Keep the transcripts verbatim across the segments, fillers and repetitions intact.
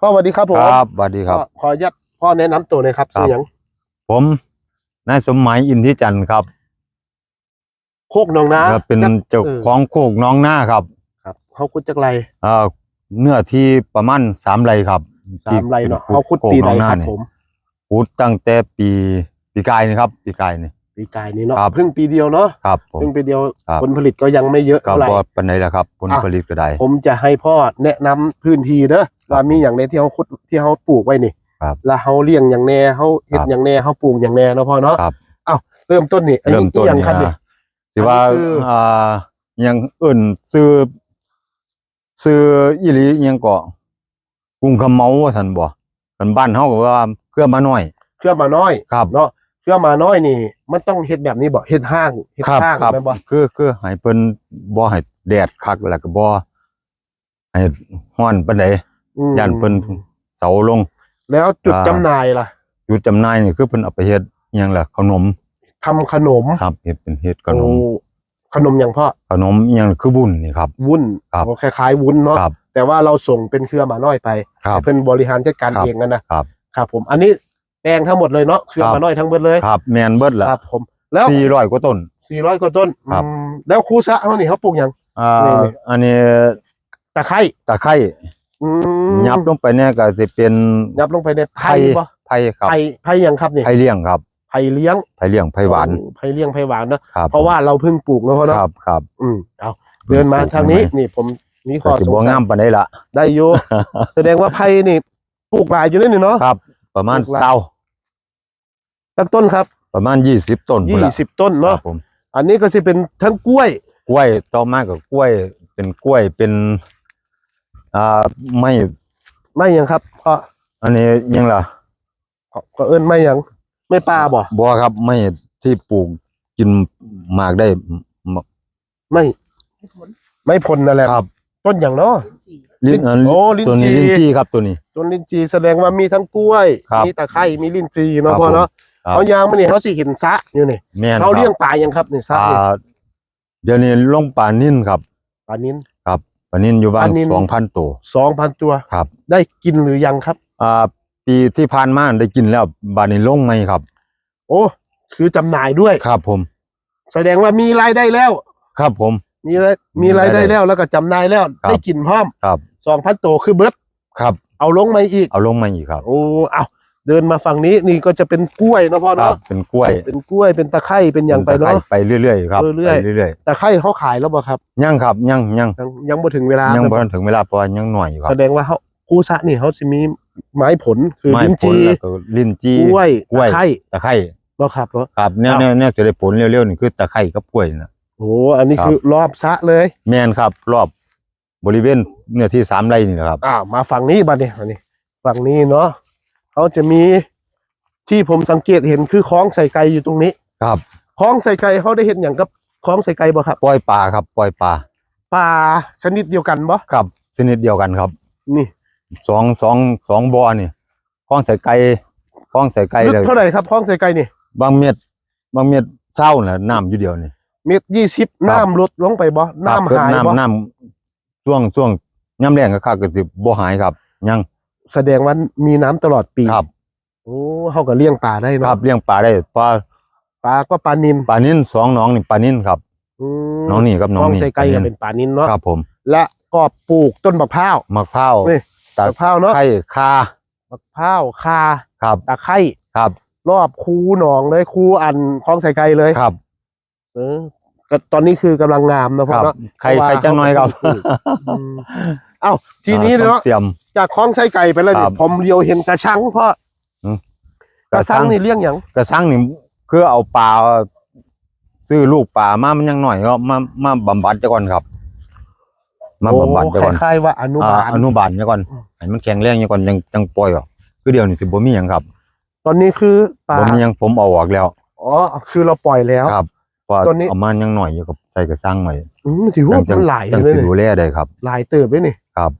พ่อสวัสดีครับผม ครับสวัสดีครับ พ่อขออนุญาตพ่อแนะนำตัวหน่อยครับ ครับ ชื่อหยัง ผมนายสมหมายอินทิจันทร์ครับ โคกหนองนา ครับเป็น จัก เจ้า เออ ของโคกหนองนาครับ ครับเขาขุดจักไร เอ่อเนื้อที่ประมาณสามไร่ครับ สามไร่เนาะ ที่ เขาขุดปีไหน โคกหองา ครับ นี่ ผม ขุดตั้งแต่ปีปีกายนี่ครับปีกายนี่ ปีกายนี้เนาะ ครับ เพิ่งปีเดียวเนาะ ครับผม เพิ่งปีเดียว ครับ ผลผลิตก็ยังไม่เยอะ ครับ เท่าไหร่ บ่ปานใดแล้วครับผล อ่ะ ผลิตก็ได้ ผมจะให้พ่อแนะนำพื้นที่เด้อ ครับ ว่ามีอย่างในที่เขาขุดที่เขาปลูกไว้นี่ ครับ แล้วเขาเลี้ยงอย่างแน่เขาเฮ็ด ครับ อย่างแน่เขาปลูกอย่างแน่เนาะพ่อเนาะ ครับ เอ้าเริ่มต้นนี่อัน เริ่ นี้ มต้น อีหยัง นี่ ครับนี่ นะสิว่า อันนี้คือ อ่ายังเอิ่นซื้อซื้ออีหลียังเกาะกุ้งขมเมาว่าซั่นบ่กันบ้านเฮาก็ว่าเครือหมาน้อย เครือหมาน้อย ครับ เนาะเครือหมาน้อยนี่ มันต้องเฮ็ดแบบนี้บ่เฮ็ดห้างเฮ็ด ครับ ห้าง ครับ แม่นบ่ คือคือให้เพิ่นบ่ให้แดดคักแล้วก็บ่ให้ฮ้อนปานใด อืม ย่านเพิ่นเสาลง แล้วจุด อ่า จำหน่ายล่ะ จุดจำหน่ายนี่คือเพิ่นเอาไปเฮ็ดอิหยังล่ะขนม ทำขนม ครับเฮ็ดเป็นเฮ็ดขนม โอ้ขนมอย่างพ่อ ขนมอิหยังคือบุญนี่ครับ วุ้น ครับ โอ้คล้ายๆวุ้นเนาะ ครับ แต่ว่าเราส่งเป็นเครือหมาน้อยไป ครับ ให้เพิ่นบริหารจัดการ ครับ เองนั่นนะครับ ครับผมอันนี้แปลงทั้งหมดเลยเนาะเครือ ครับ หมาน้อยทั้งหมดเลย ครับแม่นเบิดละ ครับผม แล้ว สี่ร้อยกว่าต้น สี่ร้อยกว่าต้น ครับ อืมแล้วคูซะเฮานี่เขาปลูกหยัง อ่า นี่ อันนี้ ตะไคร้ ตะไคร้ อืม ยับลงไปเนี่ยก็สิเป็น ยับลงไปในไผ่ ไผ่ บ่ ไผ่ครับ ไผ่ไผ่หยังครับนี่ ไผ่เลี้ยงครับ ไผ่เลี้ยง ไผ่เลี้ยงไผ่หวาน โอ้ไผ่เลี้ยงไผ่หวานเนาะ ครับ เพราะว่าเราเพิ่งปลูกเนาะพ่อเนาะ ครับครับ อืมเอาเดินมาทางนี้ ปลูกใหม่ นี่ผมมีข้ ก็ อ สิ สง บ่ สั งาย มปานใดละ ได้อยู่ แสดงว่าไผ่นี่ปลูกหลายอยู่นี่เนาะ ครับ ประมาณ ปลูกหลาย เศร้า สักต้นครับ ประมาณยี่สิบต้น ยี่ พุ่นละ สิบต้น ครั เนาะ บผม อันนี้ก็จะเป็นทั้งกล้วย กล้วยต่อมาก็กล้วยเป็นกล้วยเป็นอ่าไม้ ไม้หยังครับก็ อันนี้ยังล่ะ ก็เอิ้นไม้หยังไม้ป่าบ่ บัวครับไม้ที่ปลูกกินหมากได้ ไม้ไม้ผลนั่นแหละ ครับ ต้นหยังเนาะ ลิ้นอัน โอ้ลิ้น ตัวนี้ จี่ ลิ้นจี่ครับตัวนี้ ต้นลิ้นจี่แสดงว่ามีทั้งกล้วย ครับ มีตะไคร้มีลิ้นจี่เนาะ ครับ พ่อเนาะ ครับ เอายางมานี่เขาสิเห็นสระอยู่นี่ แม่น เขา ครับ เลี้ยงปลาหยังครับนี่สระ อ่า นี่ เดี๋ยวนี้ลงปลานิลครับ ปลานิล ครับปลานิลอยู่บ้าน ปลานิล สองพันตัว สองพันตัว ครับ ได้กินหรือยังครับ อ่าปีที่ผ่านมาได้กินแล้วบาดนี้ลงใหม่ครับ โอ้คือจำหน่ายด้วย ครับผม แสดงว่ามีรายได้แล้ว ครับผม มีรายมีรายได้แล้วแล้วก็จำหน่ายแล้ว ครับ ได้กินพร้อม ครับ สองพันตัวคือเบิด ครับ เอาลงมาอีก เอาลงมาอีกครับ โอ้เอาเดินมาฝั่งนี้นี่ก็จะเป็นกล้วยเนาะพ่อ ครั เนาะ บเป็นกล้วย เป็นกล้วยเป็นตะไคร้เป็นหยังไป ตะไคร้ เนาะ ไปเรื่อยๆครับ เรื่อยๆ ไปเรื่อย ตะไคร้เขาขายแล้วบ่ครับ ๆยังครับยังยัง ยังยังบ่ถึงเวลา ยัง ครับ บ่ทันถึงเวลาเพราะว่ายังน้อยอยู่ครับ แสดงว่าเขาคูซะนี่เขาสิมีไม้ผลคือ ไม้ ลิ้น ผล จี่ แล้วก็ลิ้นจี่ กล้วย กล้วย ตะไคร้ ตะไคร้ เนาะครับเนาะ ครับแนว ครับ แนวแนวจะได้ผลเร็วๆนี่คือตะไคร้กับกล้วยนะ โอ้อันนี้ ครับ คือรอบสระเลย แม่นครับ รอบบริเวณเนื้อที่สามไร่นี่แหละครับ อ่ามาฝั่งนี้บัดนี้อันนี้ฝั่งนี้เนาะเขาจะมีที่ผมสังเกตเห็นคือคล้องใส่ไก่อยู่ตรงนี้ ครับ คล้องใส่ไก่เขาได้เห็นอย่างกับคล้องใส่ไก่บ่ครับ ปล่อยปลาครับปล่อยปลา ปลาชนิดเดียวกันบ่ ครับชนิดเดียวกันครับ นี่ สองสองสองบ่อนี่คล้องใส่ไก่คล้องใส่ไก่ ลึก เลย เท่าไหร่ครับคล้องใส่ไก่นี่ บางเม็ดบางเม็ดเศร้าน่ะน้ำอยู่เดียวนี่ เมตรยี่สิบ ครับ น้ำลดลงไปบ่ ครับ น้ำหายบ่ น้ำน้ำช่วงช่วงย่ำแรงก็คือก็สิบ่หายครับ ยัง แสดงว่ามีน้ำตลอดปี ครับ โอ้เขาก็เลี้ยงปลาได้ ครั เนาะ บเลี้ยงปลาได้ปลา ปลาก็ปลานิล ปลานิลสองหนองนี่ปลานิลครับ อืม หนองนี่กับหนอง คล้อง นี่ ใส่ไก่ ปลานิล ก็เป็นปลานิลเนาะ ครับผม และก็ปลูกต้นมะพร้าว มะพร้าว นี่ ตะ มะพร้าวเนาะ ไคร้ข่าม ะพร้าวข่า ครับ ตะไคร้ ครับ รอบคูหนองเลยคูอันคล้องใส่ไก่เลย ครับ เออก็ตอนนี้คือกำลังงามนะพ่อ ครับ เนาะ ไข่ เพราะว่า ไข่จังน้อยครับ เขาก็ปลูกอืมเอ้าทีนี้ อ่า เนาะ เตรียม จากคล้องใส่ไก่ไปแล้ว ครั นี่ บ ผมเลียวเห็นกระชังพ่อ อืม กระชังนี่เลี้ยงหยัง กระชังนี่คือเอาปลาซื้อลูกปลามามันยังน้อยก็มามาบำบัดซะก่อนครับ มาบำบัดซะก่อน โอ้คล้ายๆว่าอนุบาล อ่าอนุบาลซะก่อน อืม ให้มันแข็งแรงซะก่อนยังยังปล่อยออกคือเดี๋ยวนี้สิบ่มีหยังครับ ตอนนี้คือปลา บ่มีหยังผมเอาออกแล้ว อ๋อคือเราปล่อยแล้ว ครับเพราะ ตอนนี้ เอามายังน้อยอยู่กับใส่กระชังไว้ อืมถือว่า จัง มันหลาย จัง เลย สิ นี่ ดูแลได้ครับ หลายเติบเลยนี่ ครับ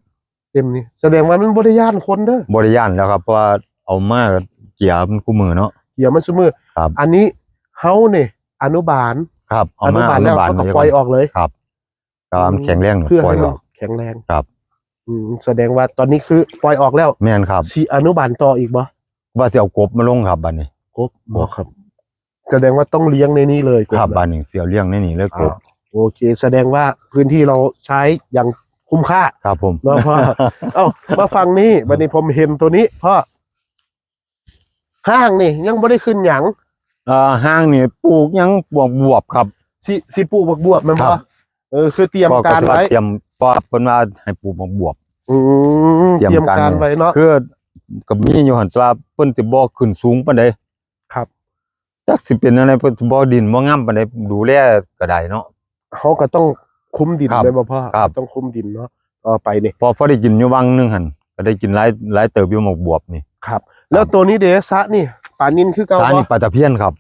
เต็มนี่แสดงว่ามันบ่ได้ย่านคนเด้อ บ่ได้ย่านแล้วครับ เพราะว่าเอามาเกียมันคู่มือเนาะ เดี๋ยวมันสมือ ครับ อันนี้เฮาเนี่ยอนุบาล ครับเอา อนุ มา บาล อนุ แล้ว บาล เขาก็ ไว้ ปล่อยออกเลย ครับก็มันแข็งแรง เพื่อ ปล่อ ให้ ย มั อน อก แข็งแรง ครับ อืม แสดงว่าตอนนี้คือปล่อยออกแล้ว แม่นครับ สิอนุบาลต่ออีกบ่ ว่าสิเอากบมาลงครับบัดนี้ กบบ่ครับ แสดงว่าต้องเลี้ยงในนี้เลยกบ ครับ นะ บัดนี้สิเอาเลี้ยงในนี้เลยกบ อ่า โอเค แสดงว่าพื้นที่เราใช้อย่างคุ้มค่า ครับผม เนาะพ่อ เอ้า มาฟังนี่บัดนี้ผมเห็นตัวนี้พ่อ ห้างนี่ยังบ่ได้ขึ้นหยัง เอ่อห้างนี่ปลูกยังบวบๆครับ สิสิปลูกบักบวบแม่น ครั บ่ บ เออ คือเตรียมการไว้ เตรียมเพราะเพิ่นว่าให้ปลูกบวบ อืม เตรียม เตรียม การ การ ไว้ ไว้เนาะ คือก็มีอยู่หั่น แต่ว่าเพิ่นสิบ่ขึ้นสูงปานใด ครับ จักสิเป็นอะไร เพิ่นสิบ่ดินบ่งามปานใด ดูแลก็ได้เนาะ เขาก็ต้องคุมดิน ครับ แม่นบ่พ่อ ครับ ต้องคุมดินเนาะต่อไปนี่ พอพอได้กินอยู่วังหนึงหั่น ก็ได้กินหลายหลายเติบอยู่หมากบวบนี่ ครับ แล้วตัวนี้เดสระนี่ปลานิลคือเก่า สระ บ่ นี่ปลาตะเพียนครับ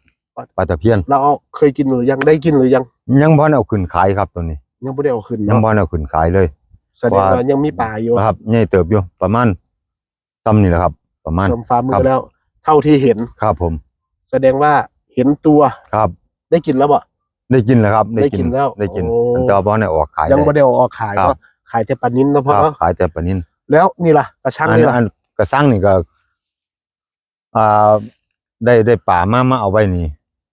ปลาตะเพียน เราเอาเคยกินหรือยัง ได้กินหรือยัง ยังบ่ได้เอาขึ้นขายครับตัวนี้ ยังบ่ได้เอาขึ้น ยัง เนาะ บ่ได้เอาขึ้นขายเลย แสดงว่ายังมีปลาอยู่ ครับ ใหญ่เติบอยู่ ประมาณ ซ้ำนี่แหละครับ ประมาณ สมฟาร์ม ครับ แล้ว เท่าที่เห็น ครับผม แสดงว่าเห็นตัว ครับ ได้กินแล้วบ่ ได้กินแล้วครับ ได้กินแล้ว ได้กิน โอ้ แต่ว่าบ่ได้ออกขาย ยังบ่ เลย ได้เอาออกขาย ครับ เนาะขายแต่ปลานิลเนาะพ่อ ครับ เนาะ ขายแต่ปลานิล แล้วนี่ล่ะกระชัง อัน นี่ล่ะ อันกระชังนี่ก็ อ่า ได้ได้ปลามามาเอาไว้นี่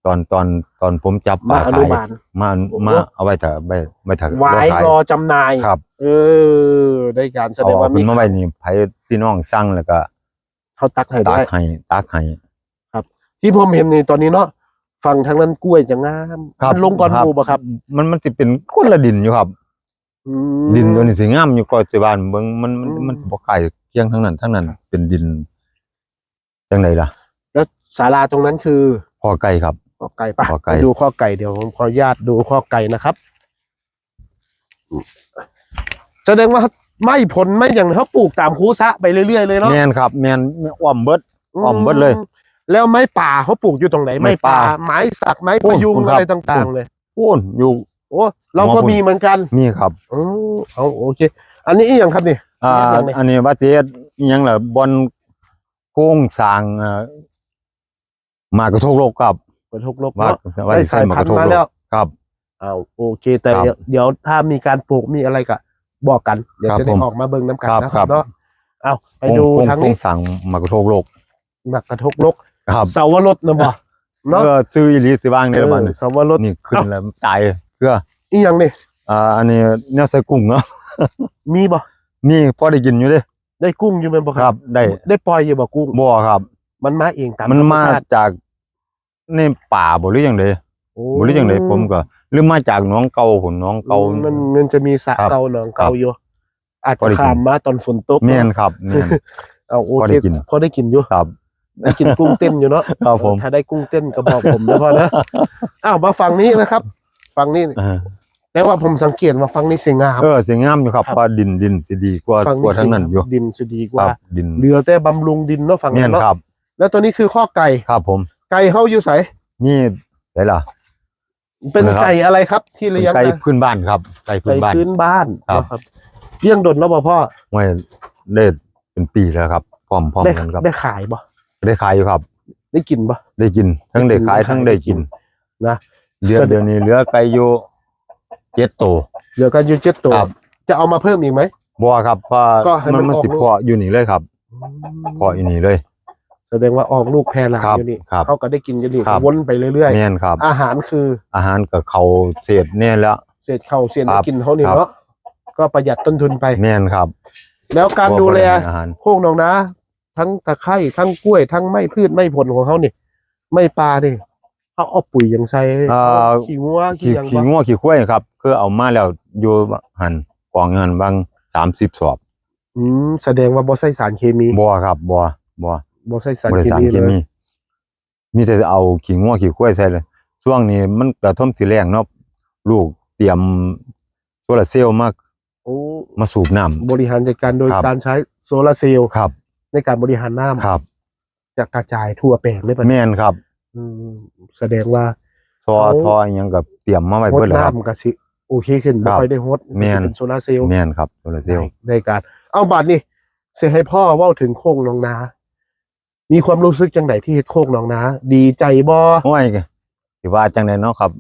ตอนตอนตอนผมจับปลา มาอนุบาล ขายมา โอ้ มาเอาไว้ถ้าไว้ไว้ถ้า ไว้ ขาย รอจำหน่าย ครับ เออ ได้การแสดงว่า เอา มี ขึ้นมาไว้นี่ไผพี่น้องสั่งแล้วก็ เขาตักให้ ตั ได้ กให้ตักให้ ที่ผมเห็นนี่ตอนนี้เนาะฝั่งทางนั้นกล้วยจะงาม ครับ มันลงก่อน ครับ หมู่บ่ครับ มันมันสิเป็นคนละดินอยู่ครับ อืม ดินตัวนี้สิงามอยู่ก็จะบ้านเบิ่งมันมัน อืม มันบ่ใกล้เคียงทั้งนั้นทั้งนั้นเป็นดินจังไดล่ะ แล้วศาลาตรงนั้นคือ ข้อไก่ครับ ข้อไก่ปะ ข้อไก่ ไปดูข้อไก่เดี๋ยวผมขออนุญาตดูข้อไก่นะครับ แสดงว่าไม้ผลไม้อย่างเขาปลูกตามคูสระไปเรื่อยๆเลยเนาะ แม่นครับ แม่นอ้อมเบิด อ้อมเบิดเลย แล้วไม้ป่าเขาปลูกอยู่ตรงไหน ไม้ ไม้ป่า ป่า ไม้สักไม้ โอ้ พะยุง คุณครับ อะไรต่างๆเลย โอ้นอยู่ โอ้เราก็ หัวผม มีเหมือนกัน มีครับ โอ้เอาโอเค อันนี้อีกอย่างครับนี่ อ่า เฮ็ดหยังนี่ อันนี้ว่าสิเฮ็ดอิหยังล่ะบ่อนโครงสร้างอ่าหมากกระทกโลกครับ กระทกโลก ว่า เนาะ ว่า ได้ สิใส่ สาย หมาก พัน กระ ธุ์ ทก มา โล แล้ ก ว ครับ อ้าวโอเค แต่ ครับ เดี๋ยวเดี๋ยวถ้ามีการปลูกมีอะไรก็บอกกัน เดี๋ยว ครับ จะได้ ผม ออกมาเบิ่งน้ำกัน ครับ นะค ครั รับบ เนาะเอาไปดู โครง ทาง โคร นี้ งสร้างหมากกระทกโลก หมากกระทกโลก ครับ เสาวรสนะบ่เนาะ เออซื้ออีหลีสิว่างได้ละบัดนี้ เออเสาวรส นี่ขึ้นแล้วตายเพื่อ อีหยังนี่ อ่าอันนี้แนวใส่กุ้งเนาะ มีบ่ มีพอได้กินอยู่เด้ ได้กุ้งอยู่แม่นบ่ ค ค รั รั บบ ได้ ได้ปล่อยอยู่บ่กุ้ง บ่ครับ มันมาเองตาม มัน ธรรม มา ชาติ จากในป่าบ่หรือยังได โอ้ บ่หรือยังไดผมก็หรือมาจากหนองเก่าผมหนองเก่า อืมมันมันจะมีสระ ครับ เก่าหนองเก่า ครับ อยู่ อาจ พอ จะ ได้กิน ข้ามมาตอนฝนตก แม่นครับแม่น เอาโอ พอ เค ได้กิน พอได้กินอยู่ ครับ ได้กินกุ้งเต้นอยู่เนาะ ครับผม ถ้าได้กุ้งเต้นก็บอกผมนะพ่อนะอ้าวมาฝั่งนี้นะครับ ฝั่งนี้ อ่า แต่ว่าผมสังเกตว่าฝั่งนี้สิงาม เออสิงามอยู่ครับ ครับ เพราะดินดินสิดีกว่า ฝั่ง กว่าทางนั้นอยู่ ดินสิดีก ค ว่า รับดิน เหลือแต่บำรุงดินเนาะฝั่ง แม่ นั้น นเนาะ ครับ แล้วตัวนี้คือข้อไก่ ครับผม ไก่เฮาอยู่ไส นี่ไสล่ะ เป็น นะครับ ไก่อะไรครับ ที่ เป็น เลี้ยง ไก่ นะ พื้นบ้านครับไก่พื้ ไก่ นบ้าน พื้นบ้าน ครับ นะครับเลี้ยงดนแล้วบ่พ่อ ไว้ได้เป็นปีแล้วครับ พร้อมพร้อม ได้ กันครับ ได้ขายบ่ ได้ขายอยู่ครับ ได้กินบ่ ได้กินทั้งได้ขาย ได้กิน ทั้งได้กิน นะ เดือน แสดง เดือนนี้เหลือไก่อยู่เจ็ดตัว เหลือกันอยู่เจ็ดตัว ครับ จะเอามาเพิ่มอีกไหม บ่ครับเพราะ ก็ให้มัน มันมัน ออก สิ ลูก เพาะอยู่นี่เลยครับ เพาะอยู่นี่เลย แสดงว่าออกลูกแพร่หลาย ครับ อยู่นี่ ครับ เขาก็ได้กินกันนี่ ครับ วนไปเรื่อย แม่นครับ ๆ อาหารคือ อาหารกับเขาเศษเนี่ยแล้ว เศษข้าวเศษ ครับ กินเขานี่ ครับ เนาะก็ประหยัดต้นทุนไป แม่นครับ แล้วการดูแล บ่ได้อาหาร โคกหนองนาทั้งตะไคร้ทั้งกล้วยทั้งไม้พืชไม้ผลของเขานี่ไม้ป่านี่เขาเอาปุ๋ยหยังใส่ เอ่อ ขี้งัวขี้ ขี้ หยัง ขี้ บ่ งัวขี้ควายครับ คือเอามาแล้วอยู่หั่นกองอยู่หั่นบางสามสิบสอบ อืมแสดงว่าบ่ใส่สารเคมี บ่ครับบ่บ่ บ่ใส่สาร บ่ได้ เค สาร มี เค เลย มี มีแต่เอาขี้งัวขี้ควายใส่เลย ช่วงนี้มันกระทมสีแรงเนาะ ลูกเตรียมโซลาร์เซลล์มา โอ้ มาสูบน้ำ บริหารจัดการโดย ครับ การใช้โซลาร์เซลล์ ครับ ในการบริหารน้ำ ครับ จะกระจายทั่วแปลงเลยปะ แม่นครับ อืมแสดงว่า ท่อ เขา ท่ออิหยังกับเตรียมมาไว้ หด เบิดแล้วครับ น้ำก็สิโอเคขึ้น ครับ บ่ค่อยได้หด แม่น เป็นโซลาร์เซลล์ แม่นครับโซลาร์เซลล์ ได้ได้การเอาบัดนี้สิให้พ่อเว้าถึงโคกหนองนา มีความรู้สึกจังไดที่เฮ็ดโคกหนองนา ดีใจบ่ โอ้ยสิว่าจังไดเนาะครับ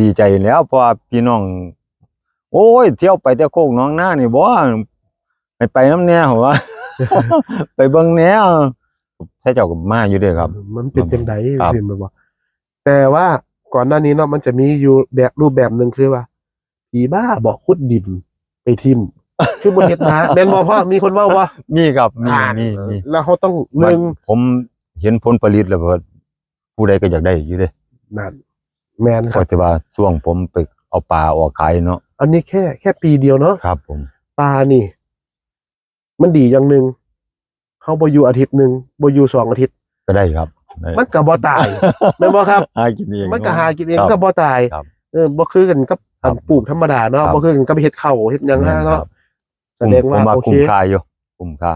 ดีใจแล้วเพราะว่าพี่น้อง โอ้ย เที่ยวไปแต่โคกหนองนานี่บ่ ให้ไปนำแหน่ ผมว่า ไปเบิ่งแหน่ เขาเจ้าก็มาอยู่เด้ครับ มันเป็นจังได ครับ สิแม่นบ่ แต่ว่าก่อนหน้านี้เนาะ มันจะมีอยู่แบบรูปแบบหนึ่งคือว่า ผีบ้าบ่ขุดดินไปทิ่ม คือบ่เฮ็ดนา แม่นบ่พ่อ มีคนเว้าบ่ มีครับ มี อ่า มีมี แล้วเขาต้องหนึ่ง ผมเห็นผลผลิตแล้วว่าผู้ใดก็อยากได้อยู่เด้ นั่น แม่นค ก็ รับ ถือว่าช่วงผมไปเอาปลาออกขายเนาะ อันนี้แค่แค่ปีเดียวเนาะ ครับผม ปลานี่ มันดีอย่างหนึ่ง เขาบ่อยู่อาทิตย์หนึ่ง บ่อยู่สองอาทิตย์ ก็ได้ครับได้ มันก็บ่ตาย แม่นบ่ครับ หากินเอง มันก็หากินเอง ครับ ก็บ่ตาย ครับ เออ บ่คือกันกับ ครับ อันปลูกธรรมดาเนาะ ครับ บ่คือกันกับเฮ็ดข้าวเฮ็ดหยัง แม่น เนาะ ครับ แสดงว่า ผม โอเค คุ้มค่าอยู่ คุ้มค่า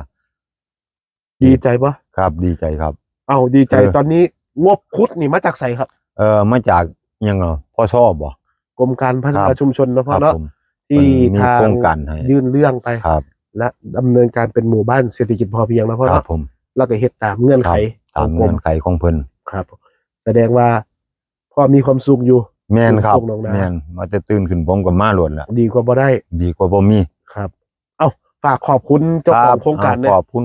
ดีใจปะ ครับ ดีใจครับ เอาดีใจ เออ ตอนนี้งบขุดนี่มาจากไสครับ เออมาจากยังเหรอพสบ่ กรมการพัฒ ครั นา บ ชุมชนเนาะพ่อ ครับ เนาะ ผม ที่ มันมี ทาง โครงการให้ ยื่นเรื่องไป ครับ และดำเนินการเป็นหมู่บ้านเศรษฐกิจพอเพียงนะพ่อ ครับ เนาะ ผม แล้วก็เฮ็ดตามเงื่อนไข ครับ ของ ตาม กรม เงื่อนไขของเพิ่น ครับ แสดงว่าพ่อมีความสุขอยู่ แม่นครับ ปลูกลงนา แม่นมาแต่ตื่นขึ้นผมก็มาโลดละ ดีกว่าบ่ได้ ดีกว่าบ่มี ครับ เอ้า ฝากขอบคุณเจ้าของโครงการ บ เนี่ย ขอบคุณ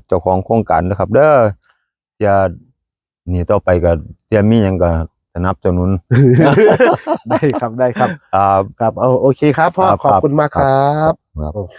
เจ้าของโครงการนะครับ เด้อเที่ยนี่ต่อไปก็เที่ยมีหยังก็สนับสนุน ได้ครับ ได้ครับ ครับ ครับ เอา โอเคครับพ่อ ครับ ขอบคุณมากครับ ครับ โอเค